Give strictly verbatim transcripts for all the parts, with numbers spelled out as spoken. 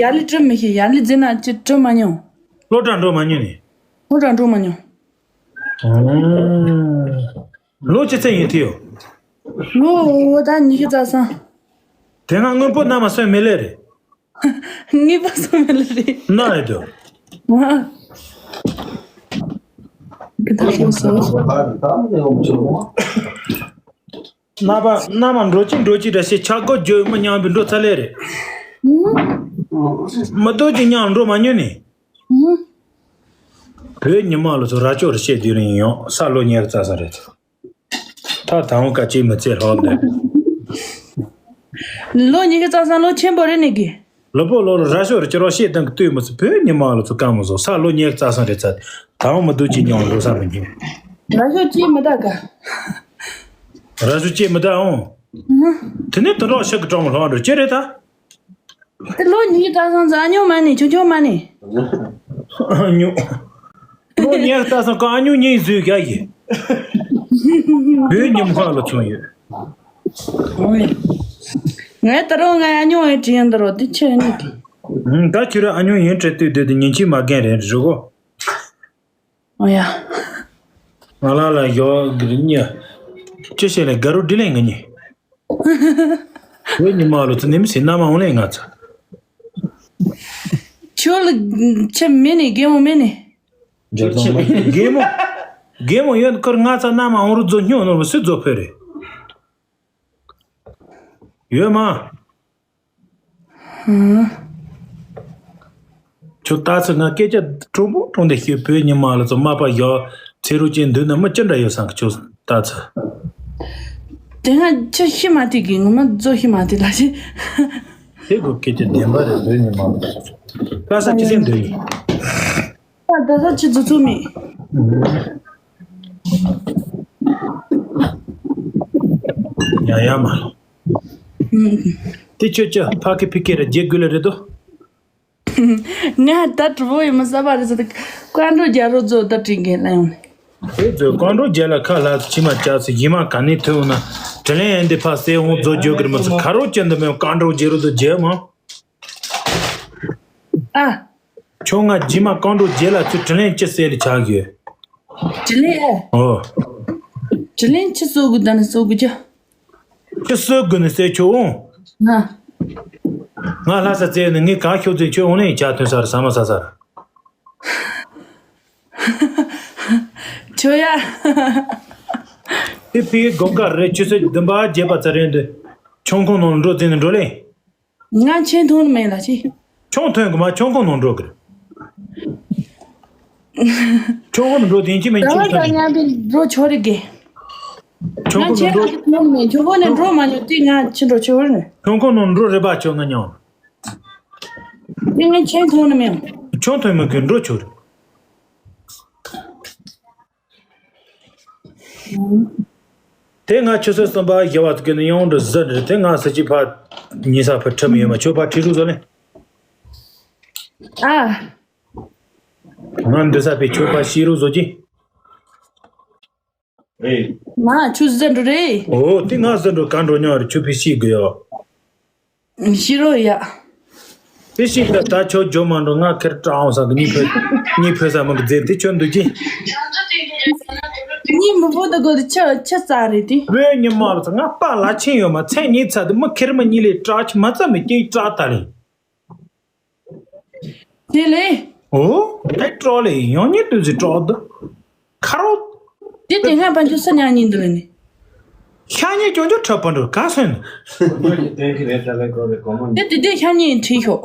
ཡར་ལས་བྲི་མི་ཤེས། ཡར་ལས་བརྫིས་ན་ཅི་བྲི་མ་མྱོང་། སློབ་གྲྭ་འགྲོ་མ་མྱོང་ནི། སློབ་གྲྭ་འགྲོ་མ་མྱོང་། ཨང་། ལོ་ཅི་ཚད་ཡིན་ཐུ་ཡོད། ལོ་ད་ཉི་ཤུ་རྩ་གསུམ། དེ་སྔ་དངོས་པོ་མནའ་མ་སོན་མི་ལེ་རེད། ངེས་པ་སོང་མེད་ལ་རེད། ན་ཡོད་དོ། ང་། གི་ད་ཤོག་སོ། ནང་པ་མནའ་མ་འགྲོ་གཅིག་འགྲོ་གཅིག་འདྲ་ཞིག་ཆག་སྒོ་བརྗོད་མི་མཉམ་པའི་འགྲོ་ཚ་ལེ་རེད། མི་འདུག་ཅིག་མཉམ་འགྲོ་མ་མྱོང་ནི། བོད་ཉི་མ་ལོ་ཚོ་ར་ཅོ་རུ་བཤད་དུས་རིང་ཡོང་ས་ལོ་ཉེར་རྩ་ས་རེད། ད་དང་བོ་ཀ་ཅིག་མི་ཚེ་ལྷག་འདི། ལོ་ཉི་ཤུ་རྩ་གསུམ་ལོ་ཆེན་པོ་རེད་ནི་གི། ལོ་པོ་ལོ་ལོ་ར་ཤོ་རུ་ཅི་རོ་ཤེས་དང་གི་ལྟོས་མི་སྲིད། བོད་ཉི་མ་ལོ་ཚོ་ཀ་མོ་བཟོ་ས་ལོ་ཉི་ཤུ་རྩ་གསུམ་རེད་ཚ། དང་བོ་མི་འདུག་ཅི་མྱོང་འགྲོ་ས་མི་ཉན། ར་ཤོ་ཅི་མི་ད་ག། ར་ཤོ་ཅི་མི་ད་འོང་། དེ་ནས་དུ་འགྲོ་ཤག་གི་གྲོང་ལྷོ་འགྲོ་ཅི་རེད་ད། དེ་ལོ་ཉི་ཤུ་རྩ་གསུམ་ཙམ་ཨ་ཉོ་མ་ནི་ཆུང་ཆུང་མ་ནི། ཨ་ཉོ། ལོ་ཉི་ཤུ་རྩ་གསུམ་ཀ་ཨ་ཉོ་གཉིས་བཟོས་རྒྱ་ཡིན། བོད་ཉི་མ་ལ་བྱུང་ཡོད། ངས་ད་རུང་ང་ཨ་ཉོ་ཡིན་དྲན་ཡོང་ད་རོ་དེ་ཆེ་ནི་གི། ད་ཁྱོད་རང་ཨ་ཉོ་ཡིན་དྲན་དུས་དུས་དུ་ཉིན་གཅིག་མ་རྒན་རེད་རི་གོ། ཨོ་ཡ། ང་ལ་ལ་ཡོ་གི་རི་ཉ། ཅི་བྱས་ལས་དགའ་རུ་འདྲི་ལས་ང་ཉི། བོད་ཉི་མ་ལོ་ཚོ་ནེམ་སི་ན་མ་འོང་ལེ་ང་ཚ། ཁྱོད་ལ་ཁྱེད་མེད་ནི་རྒན་མོ་མེད་ནི། རྒན་མོ། རྒན་མོ་ཡོད་ཁར་ང་ཚ་ན་མ་འོང་རུ་རྫོ་སྨྱོ་ནོར་བ་སུ་རྫོ་ཕེ་རེད། ཡོད་མ། ཁྱོད་ལྟ་ཚུལ་ང་སྐད་ཆ་དྲང་པོ་དྲང་བདེན་ཤོད། བོད་ཉི་མ་ལ་ཚོ་མ་པ་ཡོ་ཚེ་རུ་ཅན་འདུག་ན་མི་ཅི་འདྲ་ཡོད་སང་གི་ཁྱོད་ལྟ་ཚུལ། དེ་སྔ་ཁྱི་ཤི་མ་ཐུག་གི་ངོ་མ་རྫོ་ཤི་མ་ཐུག་ལ་ཤི། དེ་གོ་སྐད་ཆ་བདེན་པ་རེད་བོད་ཉི་མ་ལ་ཚོ། ལྷ་ས་ཅི་སེང་འདུག་ཡིན། ད་ད་ལྟ་ཆུ་ཚོད་ཚོད་མེད། ཡ་ཡ་མ། དེ་ཁྱོད་ཅི་ཕ་ཁི་ཕི་ཁེ་ར་རྒྱལ་དགོས་ལ་རེད་དོ། ང་ད་གྲུ་བོ་ཡི་མི་ས་པ་རེད་ཟེར་ཏེ་བཀའ་འགྲོ་རྒྱ་རོ་རྫོ་ད་དྲིན་གེ་ན་ཡོང་ནས། དེ་ཚོས་བཀའ་འགྲོ་རྒྱ་ལ་ཁ་ལ་ཕྱི་མ་ཅག་སི་ཡི་མ་ག་ནས་ཐོན་ན་དྲི་ལན་ཡན་དེ་ཕ་སེ་ཧོང་རྫོ་རྒྱོ་གིར་མི་ཚོ་ཁ་རོ་ཅན་དུ་མེད་བཀའ་འགྲོ་རྒྱ་རོ་རྫོ་རྒྱལ་མ། ཨ། ཁྱོད་ང་རྗེས་མ་རྐང་འགྲོ་རྗེས་ལ་ཚུར་དྲིན་ལན་ཅི་གསལ་ལ་ཆགས་ཡོད། དྲིན་ལན་ཨེ། ཨོ། དྲིན་ལན་ཅི་གསོ་དགོས་ད་ནི་གསོ་དགོས་ཀྱི། ཅི་གསོ་དགོས་ནི་གསལ་ཁྱོད་འོང་། ང་། ང་ལྷ་ས་བཙལ་ནི་ངས་གང་ཤོག་ཚེ་ཁྱོད་འོང་ནས་ཡི་ཆ་ཐོན་ས་ར་ས་མ་ས་ས་ར། ཁྱོད་ཡ། དེ་ཕིའི་དགོན་ཁ་རེ་ཆུ་ཚོད་བདུན་པ་བརྒྱད་པ་ཙམ་རེད་འདུག་ཆང་ཁང་ནང་འགྲོ་ཟིན་ནས་འགྲོ་ལེ། ང་ཆེན་མཐོང་ནི་མེད་ལ་ཅི། ཆང་ཐོན་གི་མ་ཆང་ཁང་ནང་འགྲོ་གི། ཆང་ཁང་ནང་འགྲོ་དེན་ཅི་མིན་ཆང་ཐོན། ང་མཉམ་པའི་འགྲོ་ཆོག་རེད་གི། ཆང་ང་ཁང་ཆེན་ནང་འགྲོ། ཐོང་མེད་ཆོག་གོ་ནས་འགྲོ་མ་ཉོ་དེ་ང་ཆེན་འགྲོ་ཆོག་རེད། ཆང་ཁང་ནང་འགྲོ་རེད་པ་ཆོག་ང་མཉམ། དེ་ང་ཆེན་མཐོང་ནི་མེད། ཆང་ཐོན་མི་གི་འགྲོ་ཆོག་རེད། དེ་ང་ཆུ་ཚོད་གསུམ་པ་བཞི་བ་ཚོ་གི་ནི་ཡོང་འགྲོ་ཟི་འདྲ་དེ་ང་ས་ཅི་ཕ་ཉི་ས་ཕ་ཁྲིམས་ཡོད་མ་ཆོད་པ་ཁྲི་རུ་བཟོ་ལེ། ཨ། ང་འདི་ས་ཕི་ཆོད་པ་ཤི་རུ་བཟོ་ཅི། ང་ཆུ་ཟི་འགྲོ་རེད། ཨོ་དེ་ང་ཟི་འགྲོ་ག་འགྲོ་ཉོ་རེ་ཆུ་ཕི་ཤི་གི་ཡོ། ཤི་རོ་ཡ། དེ་ཤིག་ད་ད་ཆོ་ཇོ་མ་འགྲོ་ང་ཁེར་བཀྲ་འོང་ས་གི་གཉིས་ཕེ་གཉིས་ཕེ་ས་མ་གི་རྫས་དེ་ཆོ་འདུག་ཅི། གཉིས་མི་བོ་ད་གོ་དེ་ཆ་ཆ་ཙ་རེད་དེ། བོད་ཉི་མ་ལ་ཚ་ང་པ་ལ་ཆེན་ཡོད་མ་ཚན་གཉིས་ཚ་དེ་མི་ཁེར་མ་གཉིས་ལས་བཀྲ་ཆ་མ་ཚ་མི་སྐྱེ་བཀྲ་ད་ལེ། དེ་ལས། ཨོ། དེ་སྤྲོ་ལེ་ཡང་ཉིད་དུ་ཟི་སྤྲོ་དུ། ཁ་རོ། དེ་དེ་སྔ་ཕན་ཆུ་ས་ཉག་ཉིན་འདི་ལ་ནི། ཤ་ཉེ་ཅོང་ཅོ་ཁྲབ་པ་འགྲོ་ག་སོན། དེ་དེ་དེ་ཤ་ཉེ་ཁྲིད་ཤོག་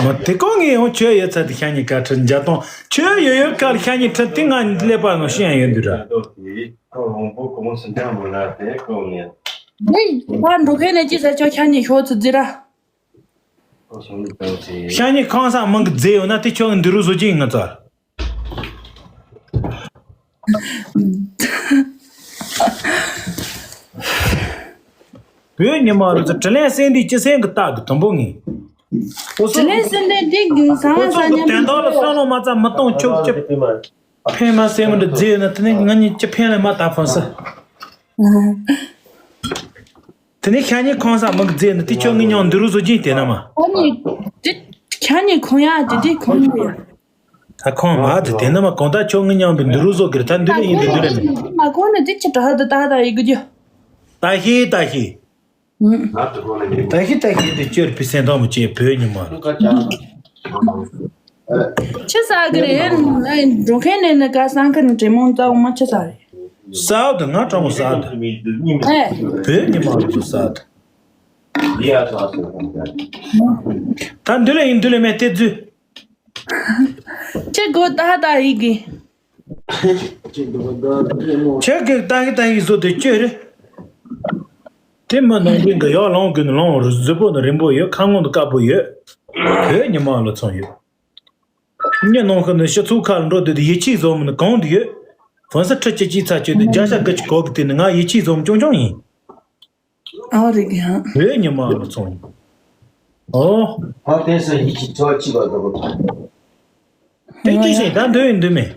མ་དེ་གང་ངས་ཡང་ཆོས་ཡོད་ཚ་དེ་ཤ་ཉེ་ག་ཁྲིད་འཇའ་དང་ཆོས་ཡོད་ཡོད་ག་ལ་ཤ་ཉེ་ཁྲིད་དེ་ང་ཀླད་པ་ནང་ཤི་ཡང་ཡོད་འདུག་ར། དེ་ཕར་འགྲོ་མཁན་ནས་ཅི་ཟེར་ཆོག་ཤ་ཉེ་ཤོག་ཚུ་ཟི་ར། ཤ་ཉེ་ཁང་ས་མང་གི་རྫས་ཡོད་ན་དེ་ཆོག་གི་འདི་རུ་བཟོ་གི་ཡིན་ང་ཚ། བོད་ཉི་མ་རུ་ཚ་དྲིན་ལན་གསན་དུས་ཅི་སེང་གི་རྟགས་ཀྱི་དུམ་བུ་ངེས། དྲིན་ལན་གསན་དུས་འདི་གི་ཟང་ཟང་ཉམས་དོན་དག་ལ་བསམ་བློ་མ་ཚ་མི་གཏོང་ཆོག་ཅི། ཕན་མ་སེམས་འདྲ་རྫས་ན་དེ་ནི་ང་གཉིས་ཅི་ཕན་ལས་མ་ད་ཕོན་ས། དེ་ནི་ཤ་ཉེ་ཁང་ས་མི་གི་རྫས་ན་དེ་ཆོག་ངེས་མྱོང་འདི་རུ་བཟོ་གི་དེ་ན་མ། ཨ་ནི་དེ་ ཁྱེད་གཉིས་ཁོང་ཡ་དེ་དེ་ཁོང་ཡ། ད་ཁོང་མ་དེ་དེ་ན་མ་གོང་ད་ཁྱོད་ངི་མཉམ་པའི་འདི་རུ་བཟོ་གིར་ད་འདི་ལ་ཡིན་འདི་འདི་ལ་མིན། མ་གོང་ནི་དེ་ཅི་དྲག་ཏུ་ཏག་ཏག་ཡི་གི་རྒྱུ། ད་ཤི་ད་ཤི། ད་ཤི་ད་ཤི་འདི་བཅོས་པའི་སེམས་ཐོག་མ་བཅས་བོད་ཉི་མ་ལ། ཆི་ཟ་གི་རེད། འགྲོ་མཁན་ནས་ནི་ག་སང་ཁ་ནི་དྲེད་མོང་ཙག་མ་ཆི་ཟ་རེད། ཟ་འོ་དུ་ང་གྲོང་མོ་ཟ་འོ་དུ། ཨེ། བོད་ཉི་མ་ལ་དུ་ཟ་འོ་དུ། ད་འདི་ལ་ཡིན་འདི་ལ་མེད་དེ་རྫུས། ཁྱེད་གོ་ད་ད་ཡིག་གི། ཁྱེད་ཀྱི་ཏང་གི་ཏང་གི་བཟོ་དེ་བཅོས་རེད། དེ་མི་ནང་པའི་གི་ཡག་ལོང་གི་ནི་ལོང་རུ་གཟི་པོ་ནི་རིང་པོ་ཡོད། ཁ་ངོ་ནི་དཀར་པོ་ཡོད། བོད་ཉི་མ་ལ་ཚོང་ཡོད། མྱི་ནང་ཁུལ་ནི་ཕྱི་ཚུགས་ཁ་ལ་འགྲོ་དུས་དེ་ཡིད་ཆེས་བཟོ་མི་ནི་གང་དུ་ཡོད། ཕུན་སུམ་ཁྲི་གཅིག་གཅིག་ཚ་གཅིག་དེ་བརྒྱ་ཆ་དགུ་གཅིག་གོ་གི་དེ་ནི་ང་ཡིད་ཆེས་བཟོ་མི་ཅུང་ཅུང་ཡིན། ཨོ་རེད་ཡ། བོད་ཉི་མ་ལ་ཚོང་ཡིན། ཨོ། ཨ་དེ་སང་ཡིད་ཆེས་ཚོ་ཅི་བ་དགོས། དེ་ཅི་ཞིག་ད་འདོད་ཡིན་འདོད་མེད།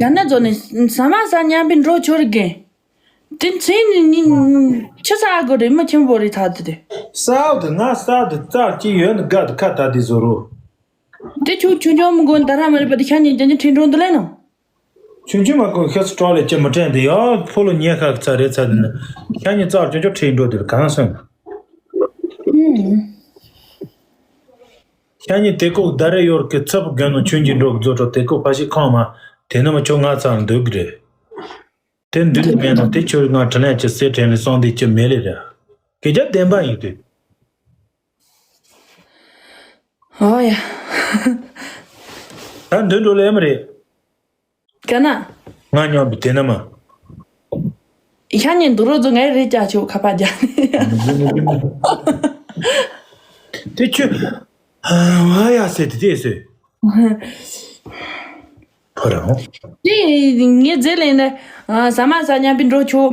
ཡང་ན་ཛོ་ནི་ཟ་མ་ཟ་མཉམ་པའི་འགྲོ་ཆོར་གི། དེ་ཚེ་ནི་ནི་ཆི་ཟ་གོ་རེད་མ་ཆེན་པོ་རེད་ད་དེ་དེ། ཟ་དེ་ང་ཟ་དེ་རྩ་གཅིག་ཡོད་ནི་དགའ་དེ་ཁ་ད་དེ་བཟོ་རོ། དེ་ཆུ་ཆུ་ཆུང་མི་གོ་ད་ར་མ་རེད་པ་དེ་ཤ་ཉེ་ཅན་ཉེ་ཁྲིན་ཀྲོང་དུ་ལེན་ནོ། ཆུང་ཆུང་མ་གོ་ཤ་སི་ཀྲོ་ལེ་ཅི་མི་དྲན་དེ་ཡ་ཕོ་ལོ་ཉེ་ཁ་ཚ་རེད་ཚ་དེ་ནི་ཤ་ཉེ་རྩ་ཆུང་ཆུང་ཁྲིན་ཀྲོང་དེ་གང་སོང་། ཤ་ཉེ་དེ་ཀོ་ད་རེ་ཡོར་གི་ཚབ་དགོན་ནོ་ཆུང་ཆུང་འགྲོ་གི་རྫོ་གྲོ་དེ་ཀོ་ཕ་ཤི་ཁང་མ་དེ་ནི་མ་ཆོ་ང་ཚང་འདུག་གི་རེད། དེ་འདི་ནི་མེད་ན་དེ་ཆོས་ང་དྲིན་ལན་གྱི་སེ་དྲན་ལས་སོང་དེ་ཅི་མེད་ལེ་ར། སྐད་ཆ་བདེན་པ་ཡིན་དུས། ཨོ་ཡ། ད་འདི་འགྲོ་ལེ་མ་རེད། ག་ན། ང་མཉམ་པའི་དེ་ན་མ། ཤ་ཉེ་འདུག་རོ་ཛོ་ངའི་རེད་ཀྱ་ཆོ་ཁ་པ་རྒྱ། དེ་ཆུ། ཨ་ཡ་ཟེར་དེ་དེ་ཟེར། ཕོ་རང་། དེ་ངས་རྫས་ལེན་ནས་ཟ་མ་ཟ་མཉམ་པའི་འགྲོ་ཆོག་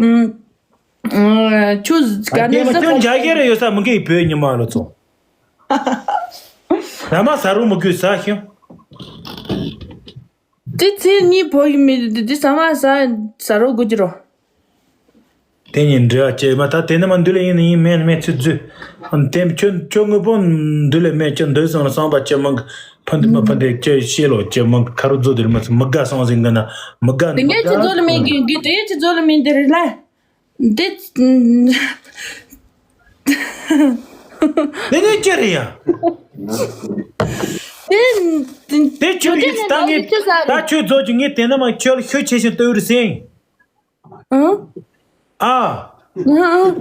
ཆུ་ག་ནས་ཟ་ཁྱོད་འཇའ་གི་རེ་ཡོད་ས་མི་འགའི་བོད་ཉི་མ་ལ་ཚོ། ཟ་མ་ཟ་རུ་མི་དགོས་ཟ་ཤིང་། དེ་ཚེ་གཉིས་བོ་ཡི་མི་དེ་ཟ་མ་ཟ་ཟ་རུ་དགོས་ཀྱི་རོ། དེ་ཉིན་འབྲེལ་བ་བཅད་མ་ཐག་དེ་ནི་མ་འདུལ་ཡིན་ནི་ཡིན་མེད་མེད་ཚུལ་རྫུས། དེ་ཁྱོད་ཁྱོད་དངོས་པོ་འདུལ་ལས་མེད་ཀྱང་འདུལ་སོང་ལ་བསམ་པ་ཅི་མང་གི་ཕན་འདུག་མ་ཕན་འདུག་ཅི་ཤེས་ལོ་ཅི་མང་གི་ཁ་རུ་རྫོ་དེར་མ་ཚུ་མི་དགའ་སོང་ཟིན་གི་ན་མི་དགའ་དེ་ནི་ངས་ཅི་རྫོ་ལ་མེད་གི་གི་དེ་ཅི་རྫོ་ལ་མེད་འདི་རེད་ལ། འདི་དེ་ནི་ཅི་རེད་ཡ། དེ་དེ་ཁྱོད་ཡིས་ད་ངས་ད་ཁྱོད་རྫོ་ཅི་ངས་དེ་ན་མ་ཁྱོད་ལ་ཤུགས་ཆེ་ཞིང་ལྟོས་རེད་ཟིན། ཨང་། ཨ། ཨང་ཨང་།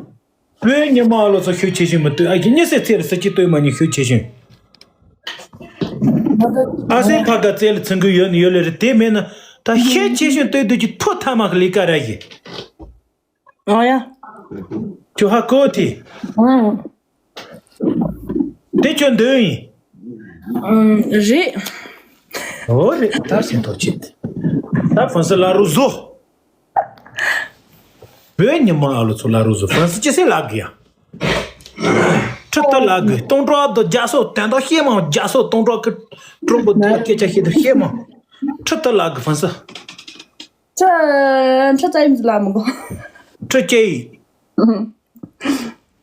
བོད་ཉི་མ་ལོ་ཚོ་ཤུགས་ཆེ་ཞིང་མི་ལྟོས་ཨ་ཀྱི་ཉི་སེ་ཚེ་ལ་ས་ཀྱི་ལྟོས་མ་ཉི་ཤུགས་ཆེ་ཞིང་། ཨ་སེ་ཕ་ག་ཙེ་ལ་ཚང་གི་ཡོད་ནི་ཡོད་ལེ་རེད་དེ་མེད་ན་ད་ཤུགས་ཆེ་ཞིང་ལྟོས་དུས་ཀྱི་ཕོ་ཐ་མ་གི་ལས་ཀ་ར་ཡིན། ཨ་ཡ། ཁྱོད་ཧ་གོ་དེ། ཨང་། དེ་ཁྱོད་འདོད་ཡིན། ཨང་། རེད། ཨོ་རེད་ད་སེམས་ཐོག་ཆེད། ད་ཧྥན་སི་ལ་རུ་བཟོ། བོད་ཉི་མ་ཨ་ལོ་ཚོ་ལ་རུ་བཟོ་ཧྥན་སི་ཅི་སེ་ལག་གི་ཡ། ཁྲི་ལྟ་ལག་གི་སྟོང་ཕྲག་དུ་རྒྱ་སོ་དན་ཏོ་ཤེས་མང་རྒྱ་སོ་སྟོང་ཕྲག་གི་ཀྲུང་པོ་དུ་སྐད་ཆ་ཤེས་དུ་ཤེས་མང་། ཁྲི་ལྟ་ལག་གི་ཧྥན་སི། ཁྲི་ཁྲི་ཙམ་ལ་མི་གོ། ཁྲི་སྐྱེ་ཡི།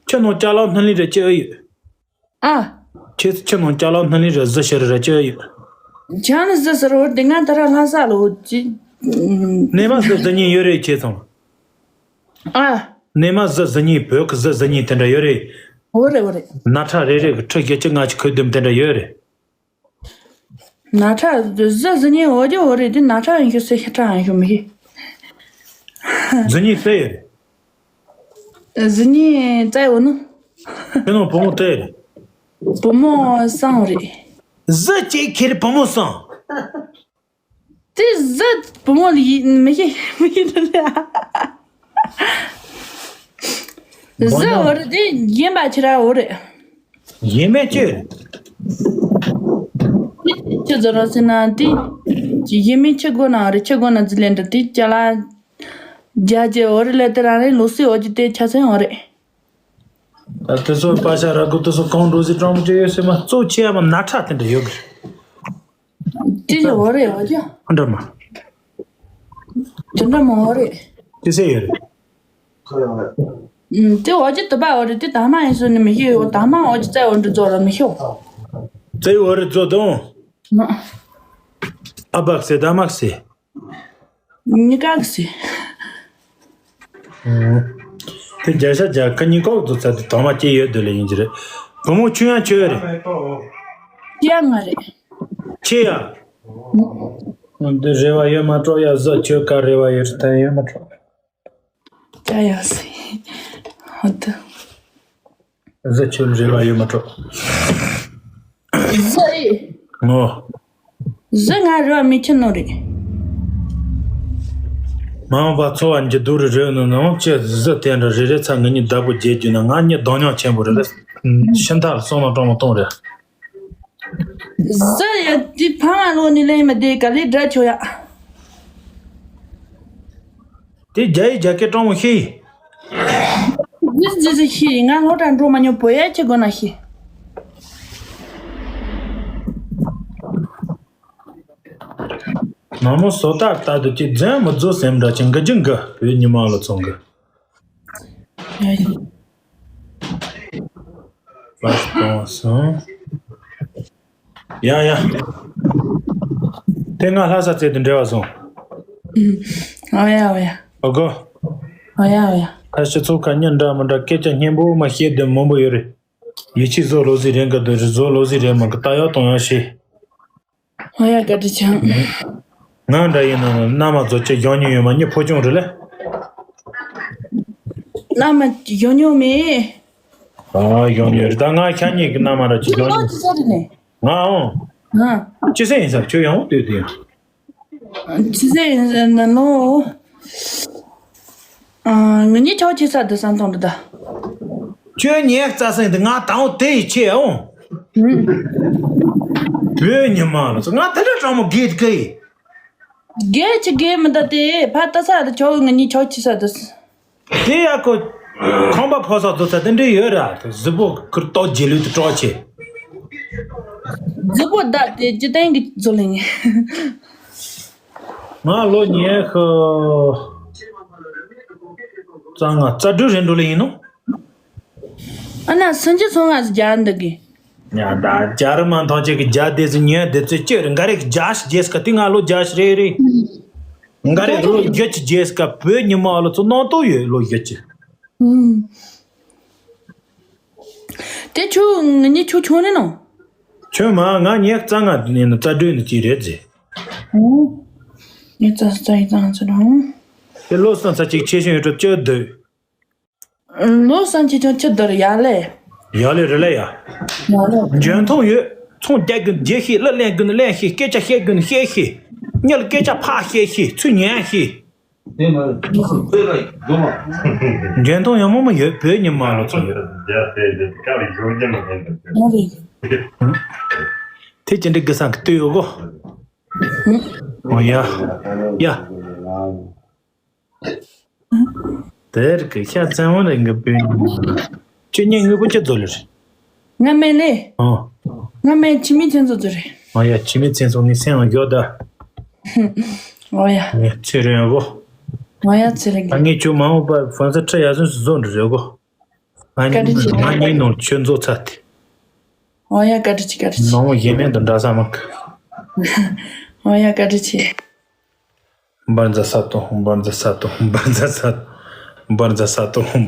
ཁྱི་ནང་ཅ་ལག་སྣ་ལི་རེ་ཅི་ཨེ་ཡོད། ཨ། ཁྱེད་ཁྱི་ནང་ཅ་ལག་སྣ་ལི་རེ་བཟི་ཤི་རེ་རེ་ཅི་ཨེ་ཡོད། ཁྱེད་ནི་བཟི་ཟེར་བ་དེ་ང་ད་ར་ལྷ་ས་ལོ་ཅི། ནས་མ་བཟི་བཟི་ཉིན་ཡོད་རེད་ཁྱེད་ཚང་། ཨ། ནས་མ་བཟི་བཟི་ཉིན་བོད་ཀྱི་བཟི་བཟི་ཉིན་དེ་འདྲ་ཡོད་རེད། འོ་རེད་འོ་རེད། ན་ཁྲ་རེ་རེ་གི་ཁྲི་བཞི་བཅུ་ལྔ་བཅུ་གོ་བདུན་དེ་འདྲ་ཡོད་རེད། ན་ཁྲ་བཟི་བཟི་ཉིན་འོ་རྒྱུ་འོ་རེད་དེ་ན་ཁྲ་ཡང་ཤོད་སེ་ཤ་ཁྲ་ཡང་ཤོད་མི་ཤེས། བཟི་ཉིན་བཙལ་ཡོད་རེད། བཟི་ཉིན་བཙལ་འོ་ནི། ཁྱེད་ནང་བུ་མོ་བཙལ་ཡོད་རེད། བུ་མོ་སང་འོ་རེད། བཟི་ཅིག་ཁྱེད་རེད་བུ་མོ་སང་། དེ་བཟི་བུ་མོ་ལ་ཡིན་མི་ཤེས་མི་ཤེས་ནི་རེད། བཟི་འོ་རེད་དེ་ཡིན་པ་ཁྱེད་ར་འོ་རེད། ཡིན་མེད་ཅི། ཁྱི་ཟེར་རོ་ཟེར་ན་དེ། ཡིན་མེད་ཁྱི་དགོ་ན་རེད་ཁྱི་དགོ་ན་ཟི་ལེན་འདྲ་དེ་ཅ་ལག་རྒྱ་ཇེ་འོ་རེད་ལ་དེ་རང་རེད་ལོ་སི་འོ་ཇི་དེ་ཆ་ཚན་འོ་རེད། ད་དེ་ཚོ་པ་ཤ་ར་གོ་དེ་ཚོ་གང་འགྲོ་ཟི་གྲོང་མོ་ཅི་ཡོད་སེ་མ་གཙོ་ཆེ་ཡ་མ་ན་ཁྲ་དེ་འདྲ་ཡོད་གི། དེ་ཅི་འོ་རེད་འོ་ཇི། ཨ་འདྲ་མ། དེ་འདྲ་མ་འོ་རེད། དེ་སེ་ཡོད་རེད། ཨུམ། དེ་འོ་ཅི་དུ་པ་འོ་རེད། དེ་དག་མ་ཡིན་སོ་ནི་མི་ཤེས་ཡོད། དག་མ་འོ་ཅི་བཙལ་འོ་འདྲི་རྫོགས་ར་མི་ཤེས། བཙལ་འོ་རེད་རྫོགས་དང་། མ། ཨ་བག་སེ་ད་མག་སེ། གཉིས་ཀ་གི་སེ། ཨུམ། དེ་རྒྱ་ཤ་རྒྱ་ཁ་གཉིས་ཀ་འོ་རྫོགས་ཚར་དེ་དག་མ་སྐྱེས་ཡོད་དུ་ལས་ཡིན་གྱི་རེད། བུ་མོ་ཁྱོད་ཡང་ཁྱོད་རེད། ཡ་ང་རེད། ཁྱེད་ཡ། འདི་རེ་བ་ཡོད་མ་གྲོགས་ཡ། བཟོ་ཁྱོད་ཀ་རེ་བ་ཡོད་ད་ཡོད་མ་གྲོགས། ད་ཡ་སི། ཧོ་ད། བཟོ་ཁྱོད་རེ་བ་ཡོད་མ་གྲོགས། བཟོ་ཨེ། ངོ་། བཟོ་ང་རེ་བ་མི་ཁྱོད་ནོ་རེད། མ་འོངས་པ་འཚོ་བ་འགྱུར་ལྡོག་རེ་རེ་ནོ་ནང་ཅི་བཟོ་དེ་འདྲ་རེ་རེ་ཚ་ངེད་གཉིས་བདག་པོ་རྒྱལ་རྒྱུ་ན་ང་གཉིས་གདོང་མྱོང་ཆེན་པོ་རེད་ལ། ཤིན་ཐག་སོང་ནོ་གྲོང་མོ་གཏོང་རེད། ཟ་ཡ་དེ་ཕ་མ་ལོ་ནི་ལེན་མ་དེ་ག་ལེ་འདྲ་ཆོ་ཡ། དེ་རྒྱ་ཡི་རྒྱ་སྐད་སྤྲང་མོ་ཤེས། ཟི་ཟི་ཟི་ཤེས་ང་ལོ་གྲངས་འགྲོ་མ་མྱོང་བོད་ཡ་ཆེ་དགོས་ན་ཤེས། ནང་མོ་བཟོ་ལྟར་ལྟར་དུ་ཅི་འཛེམ་མི་བཟོ་སེམས་འདྲ་ཅི་འགི་ཅི་འགི་བོད་ཉི་མ་ལོ་ཚོང་གི། ཡ་ཡ། པར་གཏོང་སོང་། ཡ་ཡ། དེ་ང་ལྷ་ས་བཙལ་དུ་འབྲེལ་བ་སོང་། ཨོ་ཡ་ཨོ་ཡ། ཨོ་གོ། ཨོ་ཡ་ཨོ་ཡ། ད་སྤྱི་ཚོགས་ཁ་ཉིན་འདྲ་མི་འདྲ་སྐད་ཆ་སྙན་པོ་མ་བཤད་དུ་མང་པོ་ཡོད་རེད། ཡིད་ཆེས་བཟོ་ལོ་ཟིག་རེད་འགའ་དུ་རེད་བཟོ་ལོ་ཟིག་རེད་མ་གི་ལྟ་ཡག་གཏོང་ཡག་བྱེད། ཨོ་ཡ་བཀའ་དྲིན་ཆེ། ང་འདྲ་ཡིན་ན་མནའ་མ་བཟོ་ཆེད་བཞག་མྱོང་ཡོད་མ་ངའི་ཕོ་ཆུང་རེད་ལ། མནའ་མ་བཞག་མྱོང་མེད། ཨ་བཞག་མྱོང་རེད་ད་ང་ཤ་ཉེ་གི་མནའ་མ་ར་ཅིག་བཞག་མྱོང་། ཁྱོད་ལོ་ཅི་ས་རེད་ནས། ང་འོང་། ང་། ཅི་ས་ཡིན་ས་ཁྱོད་ཡང་འོང་ལྟོས་དུས་ཡང་། ཅི་ས་ཡིན་ས་ན་ལོ། ཨ། ང་གཉིས་ཆོག་ཆེ་ས་དུ་སང་ཐོང་དུ་ད། ཁྱོད་ཉལ་རྩྭ་སེང་དུ་ང་དང་དེ་ཡི་ཆེ་འོང་། ཧུམ། བོད་ཉི་མ་ལ་ང་དེ་འདྲ་དྲང་མོ་དགེ་དགེ་ཡི། དགེ་ཆེ་དགེ་མི་འདུག་དེ་ཕ་ལྟ་ས་དུ་ཆོག་ང་གཉིས་ཆོག་ཆེ་ས་དུ། དེ་ཡ་ཁོ། ཁང་པ་ཕོ་སོགས་རྫོགས་ཚ་དེ་འདྲ་ཡོད་ར་གཟི་པོ་ཁུར་ཏོག་རྗེས་ལུས་དུ་གྲོགས་ཆེ། གཟི་པོ་བདག་དེ་ཇི་ལྟན་གྱི་རྫོ་ལེ་ངེ། ང་ལོ་ཉེ་ཤི། རྩ་ལྔ་རྩ་དྲུག་རེད་འགྲོ་ལེ་ཡིན་ནོ། ཨ་ན་སུན་ཅི་སོང་ང་ཟི་རྒྱ་འདི་གི། ཡ་ད་རྒྱ་རི་མ་མཐོང་ཆེ་གི་རྒྱ་དེ་ཟི་ཉེ་དེ་ཚོས་ཅི་རེད་འགའ་རེ་གི་རྒྱ་ཞི་རྒྱས་སི་ཀ་དེ་ང་ལོ་རྒྱ་ཞི་རེད་རེད། འགའ་རེ་ལོ་བརྒྱད་ཅུ་རྒྱས་སི་ཀ་བོད་ཉི་མ་ལོ་ཚོ་ནང་དོ་ཡོད་ལོ་བརྒྱད་ཅུ། ཨུམ། དེ་ཁྱོད་ང་གཉིས་ཁྱོད་ཆུང་ནི་ནོ། ཁྱོད་མ་ང་ཉེ་རྩ་ལྔ་ནས་ནི་རྩ་བདུན་ནི་གཅིག་རེད་ཟེ། ཨུམ། ངས་རྩ་རྩ་ཡི་རྩ་ང་ཚོ་རང་། དེ་ལོ་སང་ཚ་གཅིག་ཆེ་ཤོས་ཡོད་གྲབས་བཅུ་བདུན། ལོ་སང་ཆེ་ཆུང་བཅུ་བདུན་ཡ་ལེ། ཡ་ལེ་རེད་ལེ་ཡ། ཡ་ལེ། འཇོན་ཐང་ཡོད། ཚོང་རྒྱག་གི་རྒྱག་ཤེས་གླུ་ལེན་གི་ལེན་ཤེས་སྐད་ཆ་བཤད་གི་བཤད་ཤེས། མྱི་ལ་སྐད་ཆ་ཕར་བཤད་ཤེས་ཚུར་ཉན་ཤེས། དེ་མ་རེད། དཔེ་ལ་སྒོ་མ། འཇོན་ཐང་ཡང་མོ་མ་ཡོད་བོད་ཉི་མ་ལོ་ཚོ་ཡོད། རྒྱ་དེ་དེ་དཀའ་ལས་ཞོག་རྒྱུ་མ་ཡིན་ད། ཨ་རེད། དེ་ཅི་འདྲ་གི་སང་གི་ལྟོས་ཡོད་གོ། ཨོ་ཡ། ཡ། དེར་གི་ཤ་ཚན་མོ་རེ་གི་བོད་ཉི་མ་ལོ། ཁྱོད་ཉིན་དངོས་པོ་ཅི་ཚོ་ལེ་རེད། ང་མེད་ལེ། ཨོ། ང་མེད་ཁྱིམ་མི་ཚན་ཚོ་ཚོ་རེད། ཨོ་ཡ་ཁྱིམ་མི་ཚན་ཚོ་ངའི་སེམས་ལ་ཡོད་ད། ཨོ་ཡ། ངས་ཚེ་རིང་གོ། ཨོ་ཡ་ཚེ་རིང་གི། ངས་ཁྱོད་མ་འོངས་པ་ཕན་ས་ཁྲི་ཡ་སོན་སུ་བཟོ་འདྲི་རེད་གོ། ང་བཀའ་དྲིན་ཆེ། ང་གཉིས་ནང་ཁྱོད་མཛོ་ཚ་དེ། ཨོ་ཡ་བཀའ་དྲིན་ཆེ་བཀའ་དྲིན་ཆེ། མ་འོངས་ཡེ་མེད་དུ་འདྲ་ས་མ་གི། ཨོ་ཡ་བཀའ་དྲིན་ཆེ། འབར་འཛག་ས་དོ་འབར་འཛག་ས་དོ་འབར་འཛག་ས་དོ་འབར་འཛག་ས་དོ།